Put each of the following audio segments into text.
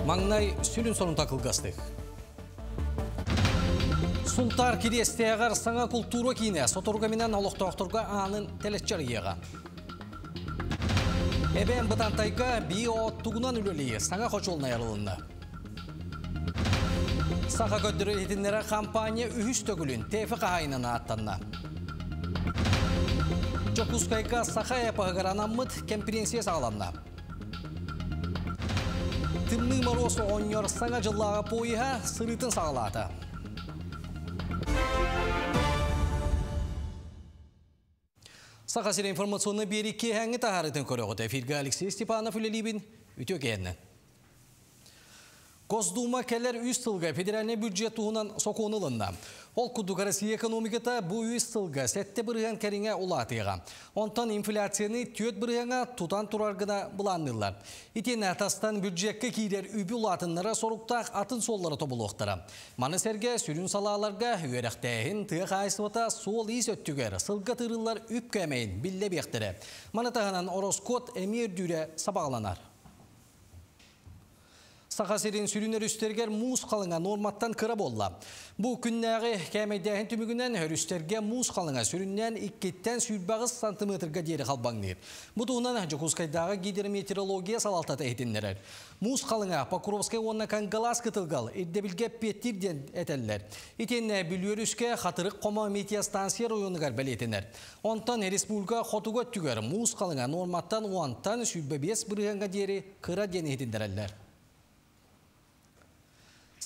Маҥнай сүрүн сонунта кылгастык. Сунтаар Кириэстээҕэр саҥа култуура киинэ сотору кэминэн олохтоохторго аанын тэлэччи арыйыаҕа. Эбээн Бытантайга био-оттугунан үлэлии саҥа хочуолунай арылынна. Саха көрдөрөр иһитиннэрэр компания үһүс төгүлүн ТЭФИ хаһаайынан ааттанна. Дьокуускайга саха эпоһыгар анаммыт кэмпириэнсийэ саҕаланна. Тымныы Моруос оҕонньор Саҥа дьыллааҕы поеһа сырыытын саҕалаата. Саха сирэ информационный биэрии киэһээҥҥи таһаарыытын көрөҕүт. Эфиргэ Алексей Степанов үлэлиибин. Үтүө киэһэннэн. Госдума кэлэр үс сылга федеральнай бюджет туһунан сокуон ылынна. Ол курдук Россия экономиката бу үс сылга 7% кэриҥэ улаатыаҕа. Онтон инфляцияны 4% тутан турар гына былаанныыллар. Итиэннэ тастан бюджекка киирэр үбү улаатыннара соруктаах атын суоллары тобулуохтара. Маны сэргэ сүрүн салааларга үөрэхтээһин, тыа хаһаайыстыбата суол-иис өттүгэр сылга тыырыллар үп кээмэйин биллэ биэхтэрэ. Маны таһынан ороскуот эмиэ үрдүүрэ сабаҕаланар. Саха сирин сүрүн өрүстэригэр муус халыҥа нуорматтан кыра буолла. Бу күннээҕи кээмэйдээһин түмүгүнэн өрүстэргэ муус халыҥа сүрүннээн 2-ттэн 28 сантиметрга диэри халбаҥныыр. Бу туһунан Дьокуускайдааҕы гидрометеорология салалтата иһитиннэрэр. Муус халыҥа Покровскай уонна Кангалаас кытылгал ирдэбилгэ эппиэттиир диэн этэллэр. Итиэннэ Бүлүү өрүскэ Хатырык хомо метеостанция оройуонугар бэлиэтэнэр. Онтон республика хотугу өттүгэр муус халыҥа нуорматтан уонтан 25 бырыһыаҥҥа диэри кыра диэн иһитиннэрэллэр.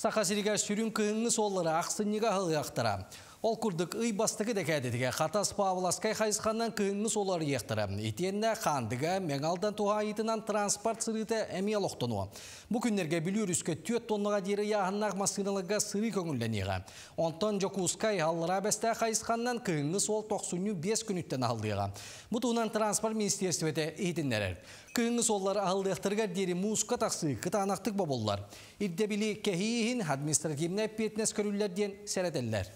Саха сиригэр сүрүн кыһыҥҥы суоллары ахсынньыга аһылыахтара. Ол курдук ый бастакы дэкээдэтигэр Хатас Павловскай хайысханан кыһыҥҥы суолу арыйыахтара. Итиэннэ Хаандыга, Мэҥэ Алдан туһаайыытынан транспорт сырыыта эмиэ олохтонуо. Бу күннэргэ Бүлүү өрүскэ 4 тоннаҕа диэри ыйааһыннаах массыыналарга сырыы көҥүллэниэҕэ. Онтон Дьокуускай, Аллараа Бэстээх хайысханнан кыһыҥҥы суол тохсунньу 5 күнүттэн аһыллыаҕа. Бу туһунан транспорт министиэристибэтэ иһитиннэрэр. Кыһыҥҥы суоллар аһыллыахтарыгар диэри мууска тахсыы кытаанахтык бобуллар. Ирдэбили кэһии иһин административнай эппиэтинэс көрүллэр диэн сэрэтэллэр.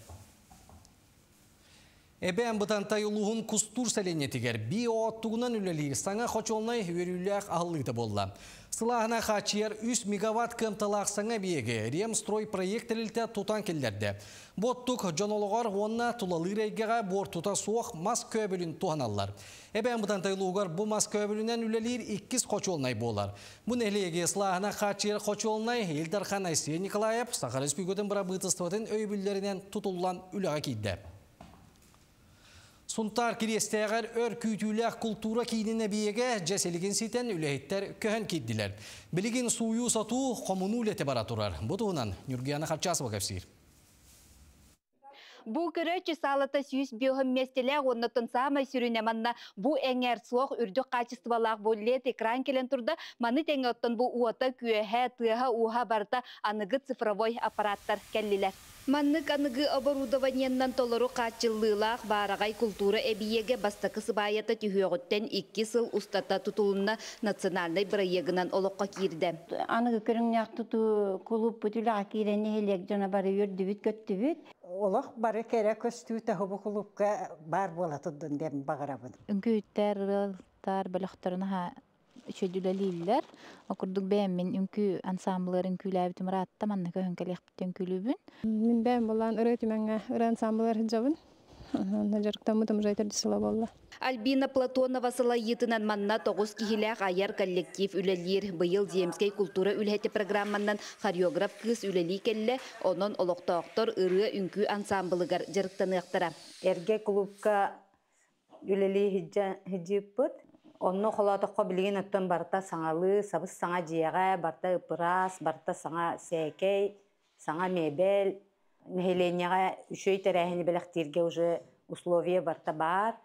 Эбээн Бытантай улууһун Кустуур сэлиэнньэтигэр био-оттугунан үлэлиир саҥа хочуолунай үөрүүлээх аһыллыыта буолла. Сылааһына хааччыйар 3 мегаватт кыамталаах саҥа эбийиэги Ремстрой проект тэрилтэ тутан киллэрдэ. Бу оттук дьон олоҕор уонна тулалыыр эйгэҕэ буортута суох мас көөбүлүн туһаналлар. Эбээн Бытантай улууһугар бу мас көөбүлүнэн үлэлиир иккис хочуолунай буолар. Бу нэһилиэги сылааһына хааччыйар хочуолунай Ил Дархан Айсен Николаев Саха Республикатын бырабыыталыстыбатын өйөбүллэринэн тутуллан үлэҕэ киирдэ. Сунтаар Кириэстээҕэр өр күүтүүлээх култуура киинин эбийиэгэ дьэ силигин ситэн үлэһиттэр көһөн киирдилэр. Билигин сууйуу-сотуу, хомунуу үлэтэ бара турар. Бу туһунан Ньургуяна Харчасова кэпсиир. Бу көрөөччү саалата 105 миэстэлээх уоннаттан саамай сүрүнэ манна бу эҥээр суох үрдүк хаачыстыбалаах бу лед экран кэлэн турда. Маны тэҥэ оттон бу уота, күөһэ, тыаһа-ууһа барыта аныгы цифровой аппараттар кэллилэр. Маннык аныгы оборудованиеннан толору хааччыллыылаах баараҕай култуура эбийиэгэ бастакы сыбаайата түһүөҕүттэн 2 сыл устата тутулунна национальнай бырайыагынан олоххо киирдэ. Аныгы көрүҥнээх тутуу кулууппут үлэҕэ киирэн нэһилиэк дьоно бары үөрдүбүт-көттүбүт. Олох бары кэрэ көстүү таһыбы кулуупка баар буола турдун диэн баҕарабын. Үҥкүүттэр, ырыалар бөлөхтөрүн аһа үчүгэй үлэлииллэр. Ол курдук бэйэм мин үҥкүү ансамблыгар үҥкүүлээбитим ыраатта, манна көһөн кэлиэхпиттэн үҥкүүлүүбүн. Мин бэйэм буолан ырыа түмэҥҥэ ырыа ансамблыгар сылдьабын. Онно дьарыктаммытым уже төрдүс сыла буолла. Альбина Платонова салайыытынан манна 9 киһилээх айар коллектив үлэлиир. Быйыл Земскэй култуура үлэһити программанан хореограф кыыс үлэлии кэллэ, онон олохтоохтор ырыа үҥкүү ансамблыгар дьарыктаныахтара. Эргэ клубка үлэлии сылдьыппыт. Онно холоотоххо билигин оттон барыта саҥалыы, сабыс саҥа дьиэҕэ, барыта ыпыраас, барыта саҥа сээкэй, саҥа мебель. Нэһилиэнньэҕэ үчүгэй тэрээһини бэлэхтииргэ уже условия барыта баар.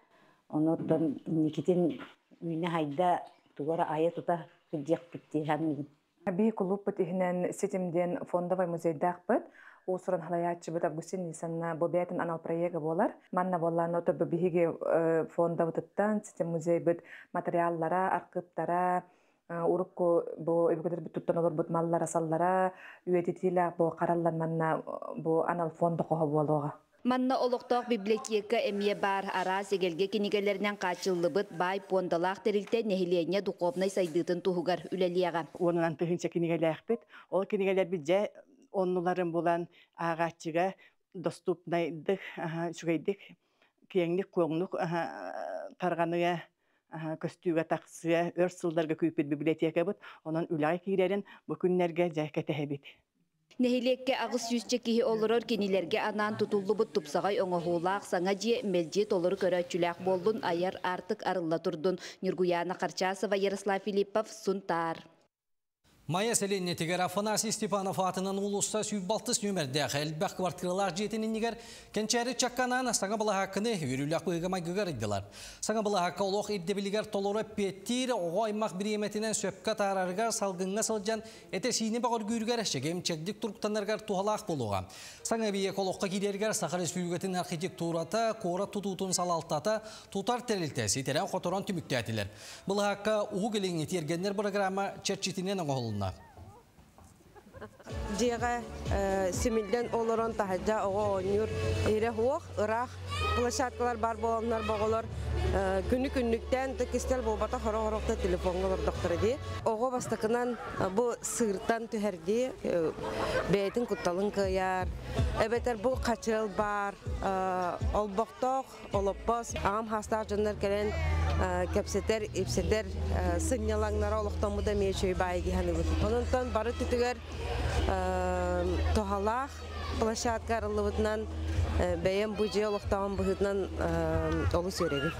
Онуттан инникитин үүнэ хайда тугу эрэ айа тута сылдьыахпыт дии саныыбын. Биһи кулууппут иһинэн Ситим диэн фондовай музейдаахпыт. Уус-уран халайааччыбыт Августин Нисанна бу бэйэтин анал проега буолар. Манна буоллаан ото бу биһиги фондабытыттан Ситим музейбыт материаллара, архыыптара, урукку бу өбүгэлэрбит туттан олорбут маллара-саллара үйэтитиилээх бу хараллан манна бу анал фонда хоһо буолуоҕа. Манна олохтоох библиотека эмиэ баар. Араас эгэлгэ кинигэлэринэн хааччыллыбыт баай пуондалаах тэрилтэ нэһилиэнньэ духовнай сайдыытын туһугар үлэлиэҕэ. Уонунан тыһыынча кинигэлээхпит. Ол кинигэлэрбит дьэ оннуларын булан ааҕааччыга доступнайдык, үчүгэйдик, киэҥник, куоҥнук тарҕаныа, көстүүгэ тахсыа, өр сылларга күүппүт библиотекабыт. Онон үлэҕэ киирэрин бу күннэргэ дьэ кэтэһэбит. Нэһилиэккэ 800 киһи олорор, кинилэргэ анаан тутуллубут тупсаҕай оҥоһуулаах саҥа дьиэ мэлдьи толору көрөөччүлээх буоллун, айар аартык арылла турдун. Ньургуйаана Харчасова, Ярослав Филиппов, Сунтаар. Майа сэлиэнньэтигэр Афанасий Степанов аатынан уулусса 106 нүөмэрдээх элбэх квартиралаах дьиэтин иннигэр кэнчээри ыччакка анаан саҥа былаһаакканы үөрүүлээх быһыыга-майгыга арыйдылар. Саҥа былаһаакка олох ирдэбилигэр толору эппиэттиир, оҕо аймах бириэмэтинэн сөпкө атаарарыгар, салгыҥҥа сылдьан этэ-сиинэ бөҕөргүүрүгэр, чэгиэн-чэбдик туруктанарыгар туһалаах буолуоҕа. Саҥа эбийиэк олоххо киирэригэр Саха Республикатын архитектурата, куорат тутуутун салалтата, тутар тэрилтэ ситэрэн-хоторон түмүктээтилэр. Былаһаакка Уһук Илиҥҥи тиэргэннэр бырагыраама чэрчитинэн оҥоһулунна. Дьиэҕэ симиллэн олорон таһырдьа оҕо оонньуур ирэ суох, ыраах площадкалар баар буоланнар оҕолор күнү күннүктээн кистэл буолбатах хорох-хорохто телефоҥҥа олордохторо дии. Оҕо бастакынан бу сыыртан түһэрдии бэйэтин кутталын кыайар, эбэтэр бу хачыал баар, олбохтоох олоппос, аҕам хаастаах дьоннор кэлэн кэпсэтэр, ипсэтэр сынньалаҥнара олохтоммута эмиэ үчүгэй баайы дии саныыбын. Онон бары түтүгэр туһалаах площадка арыллыбытынан бэйэм бу дьиэ олохтооҕун быһыытынан олус үөрэбин.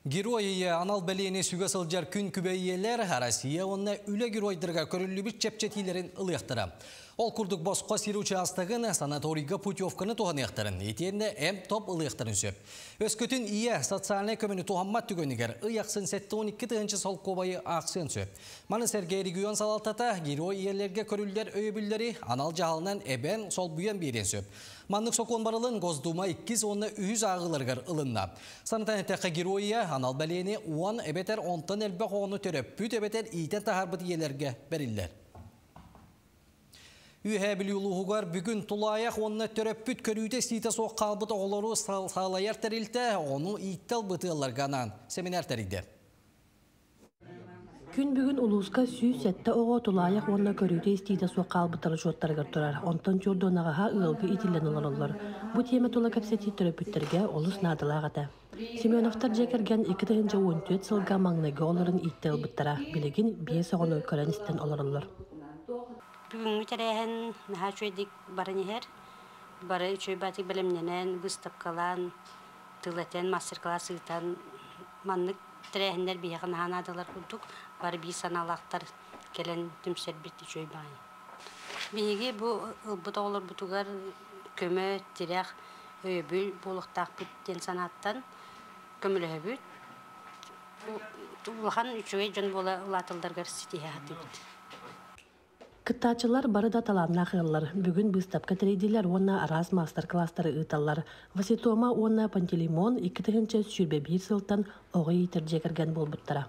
Герой ийэ анал бэлиэни сүгэ сылдьар күн күбэй ийэлэр Россия уонна үлэ геройдарыгар көрүллүбүт чэпчэтиилэрин ылыахтара. Ол курдук босхо сир учаастагын, санаторийга путевканы туһаныахтарын, итиэннэ эм-топ ылыахтарын сөп. Өскөтүн ийэ социальнай көмөнү туһаммат түгэнигэр ый ахсын 72 тыһыынча солкуобайы аахсыан сөп. Маны сэргэ регион салалтата герой ийэлэргэ көрүллэр өйөбүллэри анал дьаһалынан эбэн, солбуйан биэриэн сөп. Маннык сокуон барылын Госдума иккис уонна үһүс ааҕыыларыгар ылынна. Санатан эттэххэ, герой ийэ анал бэлиэни 10 эбэтэр онтон элбэх оҕону төрөппүт эбэтэр иитэн таһаарбыт ийэлэргэ бэриллэр. Үөһээ Бүлүү улууһугар бүгүн тулаайах уонна төрөппүт көрүүтэ-истиитэ суох хаалбыт оҕолору салайар тэрилтэ оҕону ииттэ ылбыт ыалларга анаан семинар тэрийдэ. Күн бүгүн улууска 107 оҕо тулаайах уонна көрүүтэ-истиитэ суох хаалбыттар учуоттарыгар турар. Онтон чуордуонаҕаһа ыалга иитиллэн олороллор. Бу тиэмэ тула кэпсэтии төрөппүттэргэ олус наадалаах этэ. Семеновтар дьиэ кэргэн 2014 сылга маҥнайгы оҕолорун ииттэ ылбыттара. Билигин биэс оҕону көрөн-истэн олороллор. Бүгүҥҥү тэрээһин наһаа үчүгэйдик баран иһэр. Бары үчүгэй баатык бэлэмнэнэн, быыстапкалаан, тыл этэн, мастер-класс ыытан маннык тэрээһиннэр биһиэхэ наһаа наадалар курдук бары биир санаалаахтар кэлэн түмсэрбит үчүгэй баҕайы. Биһиги бу ылбыт оҕолорбутугар көмө, тирэх, өйөбүл буолуохтаахпыт диэн санааттан көмөлөһөбүт. Улахан үчүгэй дьон буола улааталларыгар ситиһэ сатыыбыт. Кыттааччылар бары да талааннаах ыаллар. Бүгүн быыстапка тэрийдилэр уонна араас маастар-кылаастары ыыталлар. Васитома уонна Пантелеймон 2021 сылтан оҕо иитэр дьиэ кэргэн буолбуттара.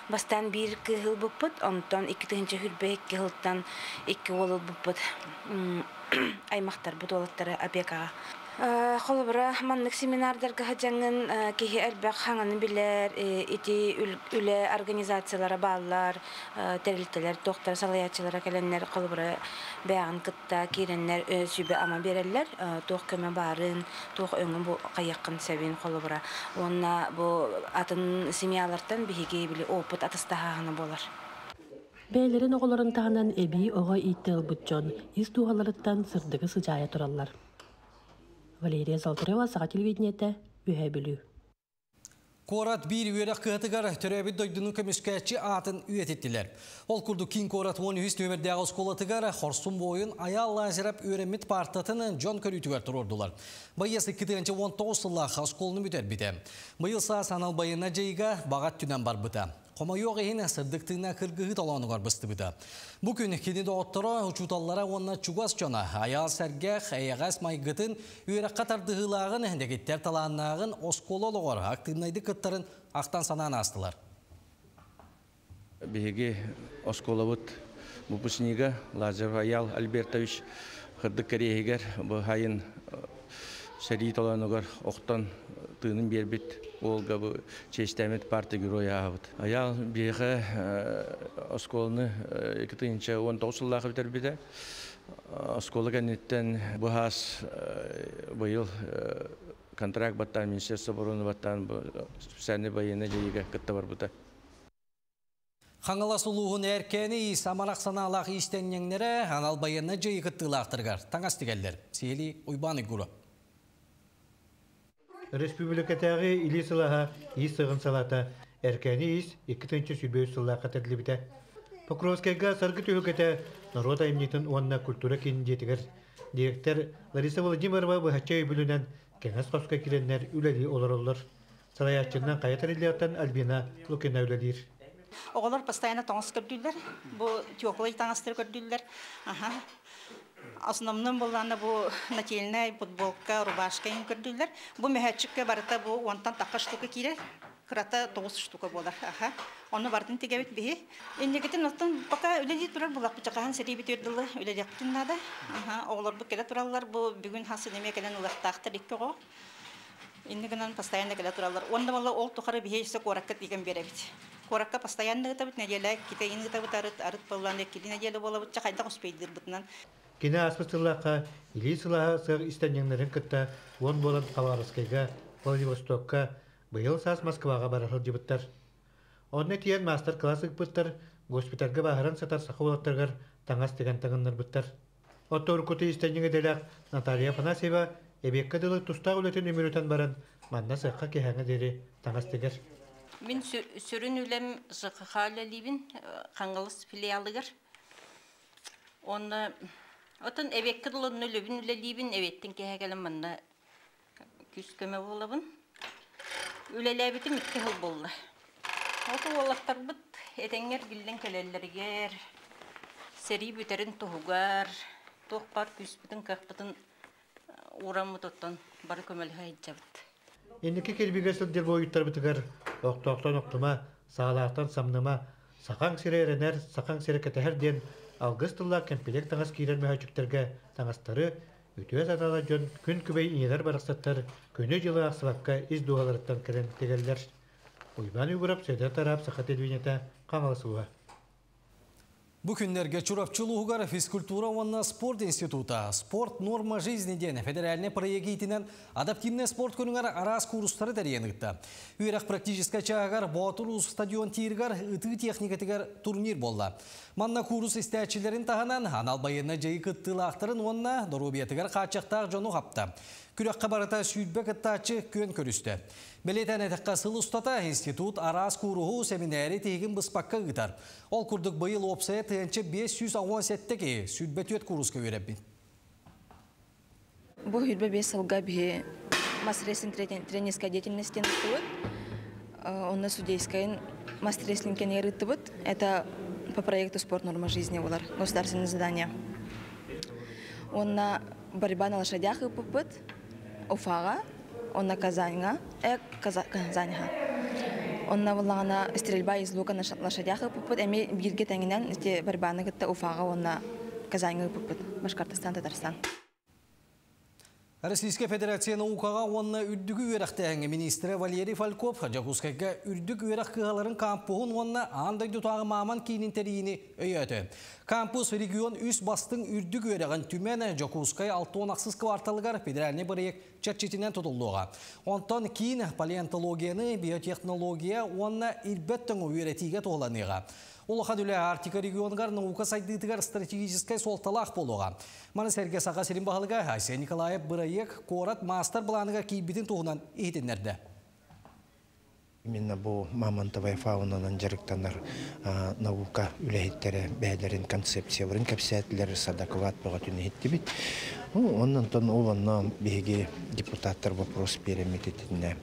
Бастаан биир кыыһы ылбыппыт, онтон 2022 сылтан икки уол ылбыппыт. Аймахтарбыт уолаттары опекаҕа. Холобура, маннык семинардарга сылдьаҥҥын киһи элбэх хаҥаны билэр, ити үлэ организациялара бааллар, тэрилтэлэр туохтара салайааччылара кэлэннэр холобура бэйэҕин кытта киирэннэр сүбэ-ама биэрэллэр, туох көмө баарын, туох өҥө бу хайыаххын сөбүн холобура. Уонна бу атын семьялартан биһиги били опыт атастаһааһына буолар. Бэйэлэрин оҕолорун таһынан эбии оҕо ииттэ ылбыт дьон ис дууһаларыттан сырдыгы сыдьаайа тураллар. Валерия Золотарева, Саха телевидениетэ, Үөһээ Бүлүү. Куорат биир үөрэх кыһатыгар төрөөбүт дойдуну көмүскээччи аатын үйэтиттилэр. Ол курдук киин куорат 13 нүөмэрдээх оскуолатыгар хорсун буойун Айаал Лазарев үөрэммит паартатын дьон көрүүтүгэр туруордулар. Байыас 2019 сыллаах оскуоланы бүтэрбитэ. Быйыл саас анал байыаннай дьайыыга баҕа өттүнэн барбыта. Хомойуох иһин, сырдык тыына кыргыһыы толоонугар быстыбыта. Бу күн кини доҕотторо, учууталлара уонна чугас дьоно Айаал сэргэх, эйэҕэс майгытын, үөрэххэ тардыһыылааҕын, дэгиттэр талааннааҕын, оскуола олоҕор актыыбынайдык кыттарын ахтан санаан аастылар. Биһиги оскуолабыт выпускнига Лазарев Аял Альбертович Хырдык кэриэһигэр бу хайын сэрии толоонугар охтон тыынын биэрбит уолга бу чиэстэммит парта герой ааһабыт. Айаал биэхэ оскуоланы 2019 сыллаах бүтэрбитэ. Оскуола кэнниттэн бу хаас быйыл контракт баттаан Министерство обороны баттаан специальный военный дьайыыга кытта барбыта. Хаҥалас улууһун Эркээни самарах санаалаах иистэнньэҥнэрэ анал байыаннай дьайыы кыттыылаахтарыгар таҥас тигэллэр. Сиһилии Уйбаан Уйгура. Республикатааҕы илии сылааһа иис сыаҕын салаата Эркээни иис 2023 сыллаахха тэриллибитэ. Покровскайга Саргы түһүлгэтэ норуот айымньытын уонна культура киинин дьиэтигэр дириэктэр Лариса Владимирова быһаччы өйөбүлүнэн кэҥэс хоско киирэннэр үлэлии олороллор. Салайааччынан хайа тэриллиэхтэн Альбина Лукина үлэлиир. Оҕолор постоянно таҥас көрдүүллэр. Бу теплый таҥастары көрдүүллэр. Аха. Основном буллаана бу нательная футболка, рубашка им көрдүүллэр. Бу мөһөөччүккэ барыта бу уонтан тахха штука киирэр. Кырата 9 штука буолар. Аха. Онно бартын тигэбит биһи. Инникитин оттон пока үлэлии турар буллахпыт хаһан сэрии дылы үлэлиэхпитин наада. Аха. Оҕолорбут кэлэ тураллар. Бу бүгүн хасын эмиэ кэлэн ылыахтаахтар икки оҕо. Иннигинэн постоянно кэлэ тураллар. Уонна буолла ол тухары биһи өссө куоракка тиийэн биэрэбит. Куоракка постоянно ыытабыт, нэдиэлэ китейин ыытабыт, арыт арыт буоллаан иккили нэдиэлэ буолабыт, хайдах успейдыырбытынан. Кини ааспыт сыллаахха илии сылааһа сыах иистэнньэҥнэрин кытта уон буолан Хабаровскайга, Владивостокка, быйыл саас Москваҕа бара сылдьыбыттар. Онно тиийэн маастар-кылаас ыыппыттар, госпитальга бааһыран сытар саха уолаттарыгар таҥас тигэн таҥыннарбыттар. Оттон уруккута иистэнньэҥ идэлээх Наталья Афанасьева эбиэккэ дылы тустаах үлэтин үмүрүтэн баран, манна сыахха киэһээҥҥэ диэри таҥас тигэр. Мин сүрүн үлэм ЖКХ үлэлиибин Хаҥалас филиалыгар. Онно отон эбиэккэ дылы онно үлэбин үлэлиибин, эбиэттэн киэһэ кэлэн манна күүс-көмө буолабын. Үлэлээбитим 2 сыл буолла. Ол уолаттарбыт этэҥҥэ эргиллэн кэлэллэригэр, сэрии бүтэрин туһугар, туох баар күүспүтүн-кыахпытын уураммыт оттон бары көмөлөһө сылдьабыт. Инники кирбиигэ сылдьар буойуттарбытыгар охтоохтон охтума, саалаахтан самныма, сахаҥ сирэ эрэнэр, сахаҥ сирэ кэтэһэр диэн алгыс тыллаах кэмпилиэк таҥас киирэр мөһөөччүктэргэ таҥастары үтүө санаалаах дьон күн күбэй ийэлэр барахсаттар күнү-дьылы аахсыбакка ис дууһаларыттан кэлэн тигэллэр. Уйбаан Уйгурап, Сөдө Тараап, Саха телевидениета, Хаҥалас улууһа. Бу күннэргэ Чурапчы улууһугар физкультура уонна спорт института «Спорт норма жизни» диэн федеральнай проект иитинэн адаптивный спорт көрүҥэр араас курстары тэрийэн ыытта. Үөрэх практическай чааһыгар Боотур Уус стадион тииригэр ытыы техникатыгар турнир буолла. Манна курс истээччилэрин таһынан анал байыаннай дьайыы кыттыылаахтарын уонна доруобуйатыгар хааччахтаах дьону хапта. Күрэххэ барыта 20 кыттааччы күөн көрүстэ. Бэлиэтээн этэххэ, сыл устата институт араас кууруһу, сэминээри тиһигин быспакка ыытар. Ол курдук быйыл уопсайа 1587 киһи 24 кууруска үөрэппит. Бу 25 сылга биһи мас-рестлинг тренерская деятельностен ыттыбыт. Онно судейскайын мас-рестлинг кэнигэр ыттыбыт. Это по проекту «Спорт норма жизни» болар, государственное задание. Онна борьба на лошадях ыппыппыт Уфаҕа, онна Казаньга, Казаньга. Онна буллаҕына стрельба из лука на лошадях ыппыппыт, эми бииргэ тэҥинэн ити борьбаны кытта Уфаҕа уонна Казаньга ыппыппыт, Башкортостан, Татарстан. Российскай Федерация наукаҕа уонна үрдүкү үөрэхтээһиҥҥэ министрэ Валерий Фальков Дьокуускайга үрдүк үөрэх кыһаларын кампуһун уонна аан дойдутааҕы Мааман киинин тэрийиини өйөөтө. Кампус регион үс бастыҥ үрдүк үөрэҕин түмэн Дьокуускай 66 кварталыгар федеральнай бырайыак чэрчитинэн тутуллуоҕа. Онтон киин палеонтологияны, биотехнология уонна ирбэт тоҥу үөрэтиигэ туһуланыаҕа. Улахан үлэ Арктика регионугар наука сайдыытыгар стратегическай суолталаах буолуоҕа. Маны сэргэ Саха сирин баһылыга Айсен Николаев бырайыак куорат маастар-былааныгар киирбитин туһунан иһитиннэрдэ. Именно бу мамонтовая фаунанан дьарыктанар наука үлэһиттэрэ бэйэлэрин концепцияларын кэпсээтилэр, доклад бөҕөтүн иһиттибит. Оннонтон ол онно биһиги депутаттар вопрос биэрэммит итиннэ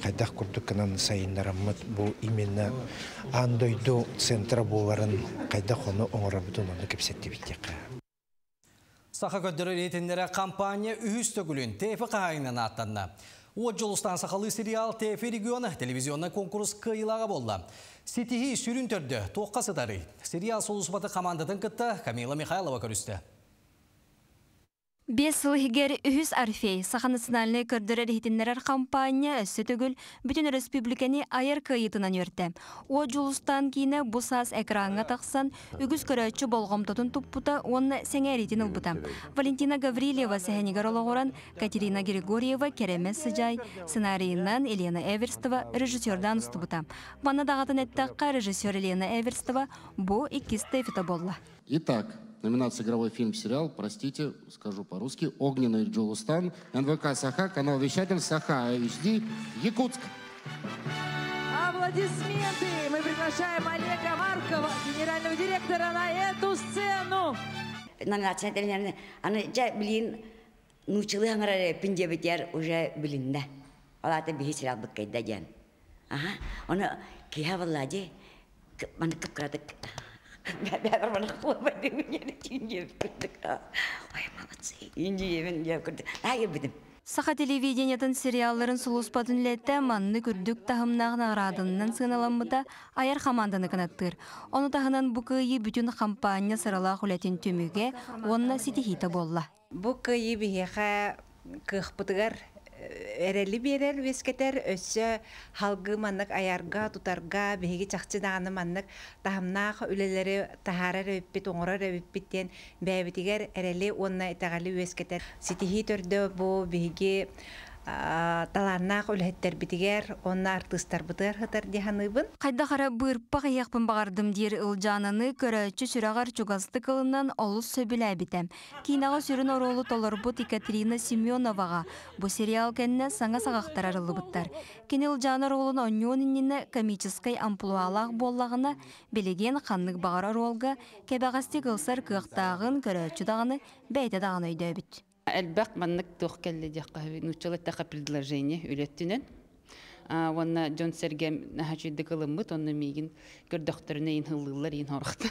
хайдах курдук гынан сайыннараммыт бу именно аан дойду центра буоларын хайдах ону оҥоробутун ону кэпсэттибит диэххэ. Саха көрдөрөр иһитиннэрэр компания үһүс төгүлүн ТФ хаһаайынан ааттанна. Уот Дьулустаан сахалыы сериал ТФ региона телевизионнай конкурс кыайыылааҕа буолла. Ситиһии сүрүн төрдө туохха сытарый? Сериал сулууспаты командатын кытта Камила Михайлова көрүстэ. 5 сыл иһигэр үһүс Орфей Саха национальнай көрдөрөр иһитиннэрэр хампаанньа өссө төгүл бүтүн өрөспүүбүлүкэни айар кыайыытынан үөртэ. Уот Дьулустаан киинэ бу саас экраҥҥа тахсан, үгүс көрөөччү болҕомтотун туппута уонна сэҥээриитин ылбыта. Валентина Гаврильева сэһэнигэр олоҕуран, Катерина Григорьева Кэрэмэс Сыдьаай сценарийынан Елена Эверстова режиссердаан устубута. Манна даҕатан эттэххэ, режиссер Елена Эверстова бу иккис ТЭФИта буолла. Итак, номинация «Игровой фильм-сериал», простите, скажу по-русски, «Огненный Джулустан», НВК «Саха», канал вещатель «Саха HD», Якутск. Аплодисменты! Мы приглашаем Олега Маркова, генерального директора, на эту сцену. Номинация аны дьэ билигин нууччалыы саҥарар эбиппин диэбитигэр уже билиннэ. Ол аата биһи сериалбыт кыайда диэн. Аха, ону киһи буолла дии, маннык кып-кыратык бэбэр маннык ой, молодцы, индиебин диэн курдук аа кэлбитим. Саха телевидениетын сериалларын сулууспатын үлэтэ маннык үрдүк таһымнаах наҕараадаларынан сыаналаммыта айар хамаанданы кынаттыыр. Ону таһынан бу кыайыы бүтүн хампаанньа сыралаах үлэтин түмүгэ уонна ситиһиитэ буолла. Бу кыайыы биһиэхэ кыахпытыгар эрэли биэрэр, үөскэтэр, өссө салгыы маннык айарга, тутарга, биһиги чахчы даҕаны маннык таһымнаах үлэлэри таһаарар эбиппит, оҥорор эбиппит диэн бэйэбитигэр эрэли уонна итэҕэли үөскэтэр. Ситиһии төрдө бу биһиги талааннаах үлэһиттэрбитигэр уонна артыыстарбытыгар сытар дии саныыбын. Хайдах эрэ быырпах иһиэхпин баҕардым диир Ылдьаананы көрөөччү сүрэҕэр чугастык ылынан олус сөбүлээбитэ. Киинэҕэ сүрүн оруолу толорбут Екатерина Семеноваҕа бу сериал кэннэ саҥа саҕахтар арыллыбыттар. Кини Ылдьаана оруолун оонньуон иннинэ комическай амплуалаах буоллаҕына, билигин ханнык баҕар оруолга кэбэҕэстик ылсар кыахтааҕын көрөөччү даҕаны, бэйэтэ даҕаны өйдөөбүт. Элбэх маннык туох кэллэ диэххэ, нууччалыы эттэххэ, предложение үлэ өттүнэн. Уонна дьон сэргэм наһаа үчүгэйдик ылыммыт, онно миигин көрдөхтөрүнэ иин ыллыыллар иин хорохто.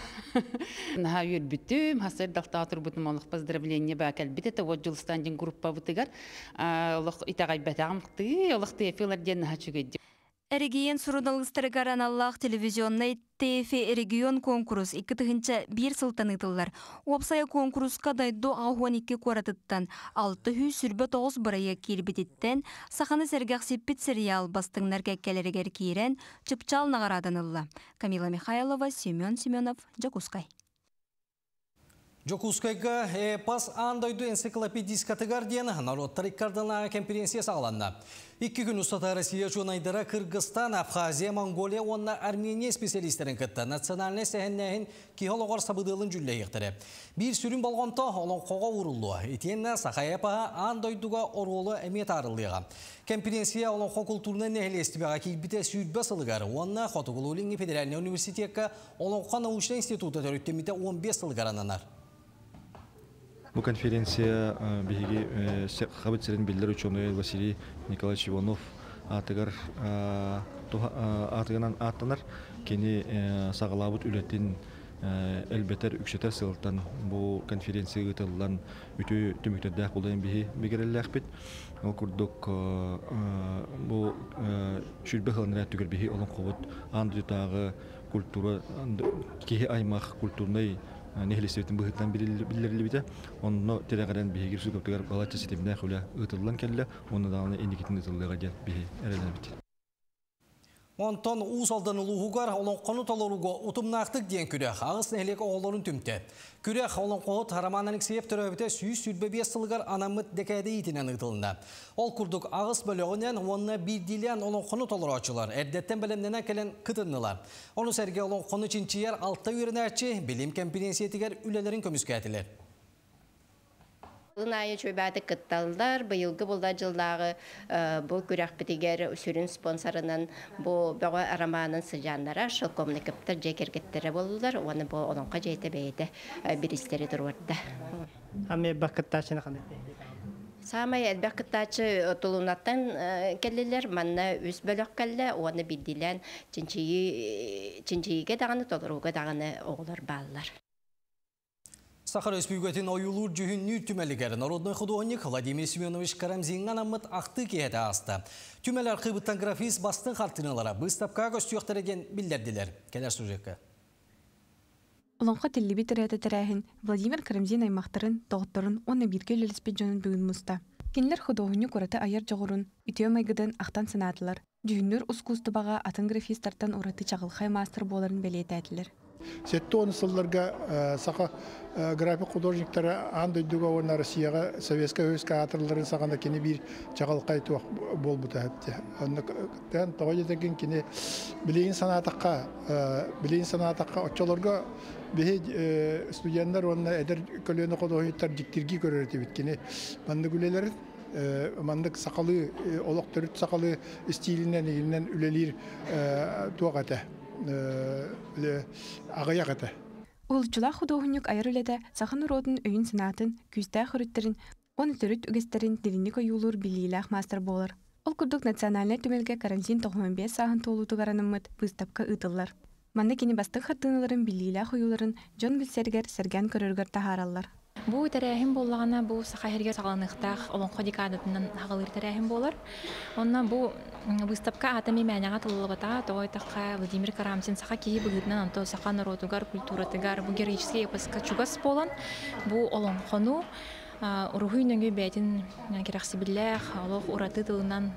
Наһаа үөрбүтүм, хасыр далтаа турбутум олох поздравление баа кэлбит это вот Дьулустаан диэн группабытыгар олох итэҕэйбэтэҕим тыы олох ТЭФИлар диэн наһаа үчүгэй. Эрэгийиэн суруналыыстарыгар аналлаах телевизионнай ТЭФИ регион конкурс 2001 сылтан ыытыллар. Уопсайа конкурска дойду 82 куоратыттан 629 бырайыак киирбититтэн саханы сэргэхсиппит сериал бастыҥнар кэккэлэригэр киирэн чыпчаал наҕарааданылла. Камила Михайлова, Семен Семенов, Дьокуускай. Дьокуускайга «Эпос аан дойду энциклопедическатыгар» диэн норуоттар икки конференция саҕаланна. 2 күн устата Россия учуонайдара Кыргызстан, Абхазия, Монголия уонна Армения специалистерин кытта национальнай сэһэннээһин киһи олоҕор сабыдыалын дьүүллэһиэхтэрэ. Биир сүрүн болҕомто олоҥхоҕо ууруллуо. Итиэннэ саха эпоһа аан дойдуга оруола эмиэ таарыллыаҕа. Конференция олоҥхо культурнай нэһилиэстибэҕэ киирбитэ 20 сылыгар уонна Хотугулуу-Илиҥҥи федеральнай университекка Олоҥхо научнай института төрүттэммитэ 15 сылыгар ананар. Бу конференция биһиги Сахабыт сирин биллэр ученый Василий Николаевич Иванов аатыгар аатыгынан ааттанар. Кини саҕалаабыт үлэтин элбэтэр, үксэтэр сыалтан бу конференция ыытыллан үтүө түмүктэрдээх буолуон биһи бигэрэллээхпит. Ол курдук бу 20 сылын түгэр биһи олоҥхобут аан дойдутааҕы культура киһи аймах культурнай нэһилиэстибэтин быһыытынан биллэриллибитэ. Онно тирэҕирэн биһиги республикабытыгар балачча ситимнээх үлэ ыытыллан кэллэ, уонна даҕаны инникитин ыытыллыаҕа диэн биһи эрэнэбит. Онтон Уус Алдан улууһугар олоҥхону толорууга утумнаахтык диэн күрэх аҕыс нэһилиэк оҕолорун түмтэ. Күрэх олоҥхоһут Роман Алексеев төрөөбүтэ 125 сылыгар анаммыт дэкээдэ иитинэн ыытылынна. Ол курдук аҕыс бөлөҕүнэн уонна биирдиилээн олоҥхону толорооччулар эрдэттэн бэлэмнэнэн кэлэн кытыннылар. Ону сэргэ олоҥхону чинчийэр алта үөрэнээччи билим конференциятыгар үлэлэрин көмүскээтилэр. Сылын үчүгэйдик кытталлар, быйылгы булда дьыллааҕы бу күрэхпитигэр сүрүн спонсорынан бу Бөҕө Арамаанын сыдьааннара Шелковниковтар дьиэ кэргэттэрэ буоллулар, уонна бу Олоҥхо дьиэтэ бэйэтэ бириистэри туруорда. Ами бакыттаачыны қандай? Саамай элбэх кыттааччы Тулунаттан кэллилэр, манна үс бөлөх кэллэ, уонна биирдиилээн чинчийиигэ даҕаны, толорууга даҕаны оҕолор бааллар. Саха Өрөспүүбүлүкэтин ойуулуур дьүһүннүүр түмэлигэр народный художник Владимир Семенович Карамзиҥҥа анаммыт ахтыы киэһэтэ ааста. Түмэл архыыбыттан графист бастыҥ хартыыналара быыстапкаҕа көстүөхтэрэ диэн биллэрдилэр. Кэлэр сюжекка. Олоҥхо тиллибит ырыата тэрээһин Владимир Карамзин аймахтарын, доҕотторун уонна бииргэ үлэлэспит дьонун бүгүн муста. Кинилэр худуоһунньук ураты айар дьоҕурун, үтүө майгытын ахтан санаатылар, дьүһүннүүр ускуустубаҕа атын графистартан ураты чаҕылхай маастар буоларын бэлиэтээтилэр. 70 сылларга саха график художниктара аан дойдуга уонна Россияҕа Советскай Союзка аатырылларын саҕана кини биир чаҕылхай туох буолбута. Онно тоҕо диэтэргин кини билигин санаатахха билигин санаатахха оччолорго биһи студеннар уонна эдэр көлүөнэ художниктар дьиктиргии көрөр этибит. Кини маннык үлэлэрин маннык сахалыы олох төрүт сахалыы стилинэн игинэн үлэлиир туох этэ аҕыйах этэ. Уһулуччулаах худуоһунньук айар үлэтэ саха норуотун өйүн-санаатын, күүстээх өрүттэрин уонна төрүт үгэстэрин дириҥник ойуулуур биллиилээх маастар буолар. Ол курдук Национальнай түмэлгэ карантин 95 сааһын туолуутугар анаммыт быыстапка ыытыллар. Манна кини бастыҥ хартыыналарын биллиилээх ойууларын дьон билсэригэр, сэргээн көрөрүгэр таһаараллар. Бу тэрээһин буоллаҕына, бу Саха сиригэр саҕаланыахтаах Олоҥхо декадатынан аҕалыыр тэрээһин буолар. Онно бу быыстапка аата эмиэ мээнэҕэ тыллыбатаҕа, тоҕо диэтэххэ, Владимир Карамзин саха киһи быһыытынан онто саха норуотугар, культуратыгар, бу героическай эпоска чугас буолан, бу олоҥхону уруһуй нөҥүө бэйэтин кэрэхсибиллээх, олох ураты тылынан,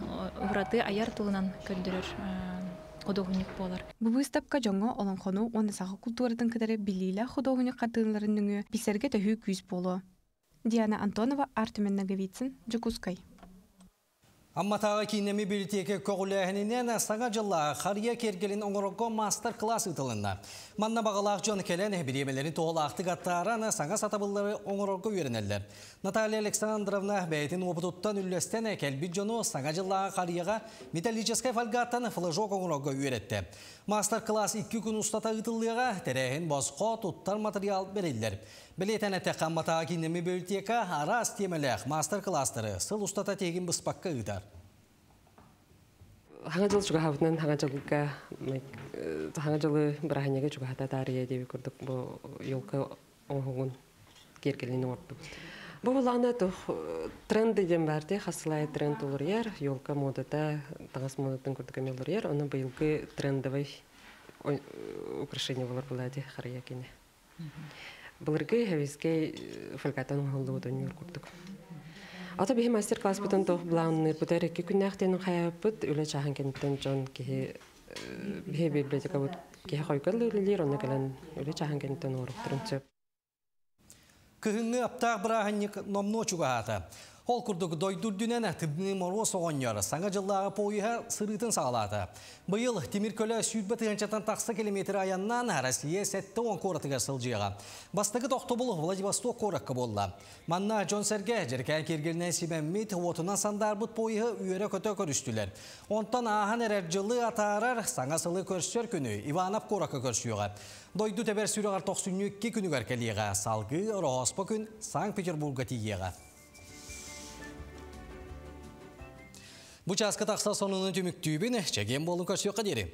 ураты айар тылынан көрдөрөр худуоһунньук буолар. Бу быыстапка дьоҥҥо олоҥхону уонна саха култууратын кытары биллиилээх худуоһунньук хартыыналарын нөҥүө билсэргэ төһүү күүс буолуо. Диана Антонова, Артем Ноговицын, Дьокуускай. Амматааҕы кииннэммит бибилэтиэкэ көҕүлээһининэн Саҥа дьыллаах харыйа киэргэлин оҥорорго маастар-кылаас ыытылынна. Манна баҕалаах дьон кэлэн бириэмэлэрин туһалаахтык аттааран саҥа сатабыллары оҥорорго үөрэнэллэр. Наталья Александровна бэйэтин уопутуттан үллэстэн кэлбит дьону Саҥа дьыллааҕы харыйаҕа металлическай фольгаттан флажок оҥорорго үөрэттэ. Маастар-кылаас икки күн устата ыытыллыаҕа, тэрээһин босхо туттар материал бэриллэр. Бэлиэтээн эттэххэ, Амматааҕы кииннэммит библиотека араас тиэмэлээх маастар-кылаастары сыл устата тиһигин быспакка ыытар. Хаҥа дьыл чугаһаабытынан хаҥа дьылга хаҥа дьылы бырааһынньыгы чугаһата таарыйа диэбит курдук бу елка оҥоһугун киэргэлин оҥордум. Бу булаана тух тренд диэн баар дии хас сыл аайы тренд уларыйар, елка модата таҥас модатын курдук эмиэ уларыйар. Ону быйылгы трендовый украшение болар буолаа дии харыйа кини. Былыргы хэвискэй фольгаттан оҥоһуллубут өнньүөр курдук. Ата биһи мастер-класспытын туох былаанныырбытар икки күннээхтэн хайааппыт үлэ чааһын кэнниттэн дьон киһи биһи библиотекабыт киһи хойгол үлэлиир, онно кэлэн үлэ чааһын кэнниттэн оҥоруохтарын сөп. Кыһыҥҥы аптаах бырааһынньык номнуо чугаһаата. Ол курдук дойду үрдүнэн Тымныы Моруос оҕонньор Саҥа дьыллааҕы поеһа сырыытын саҕалаата. Быйыл тимир көлө 20 тыһыынчаттан тахса километр айаннаан Россия 70 куоратыгар сылдьыаҕа. Бастакы тохтобул Владивосток куоракка буолла. Манна дьон-сэргэ дьэркээн киэргэлинэн симэммит, уотунан сандаарбыт поеһы үөрэ-көтө көрүстүлэр. Онтон ааһан эрэр дьылы атаарар, саҥа сылы көрсөр күнү Иванов куоракка көрсүөҕэ. Дойду тэбэр сүрэҕэр тохсунньу икки күнүгэр кэлиэҕэ, салгыы Ороһооспо күн Санкт-Петербурга тиийиэҕэ. Бу чааска тахса сонунун түмүктүүбүн, чэгиэн буолун көрсүөххэ диэри.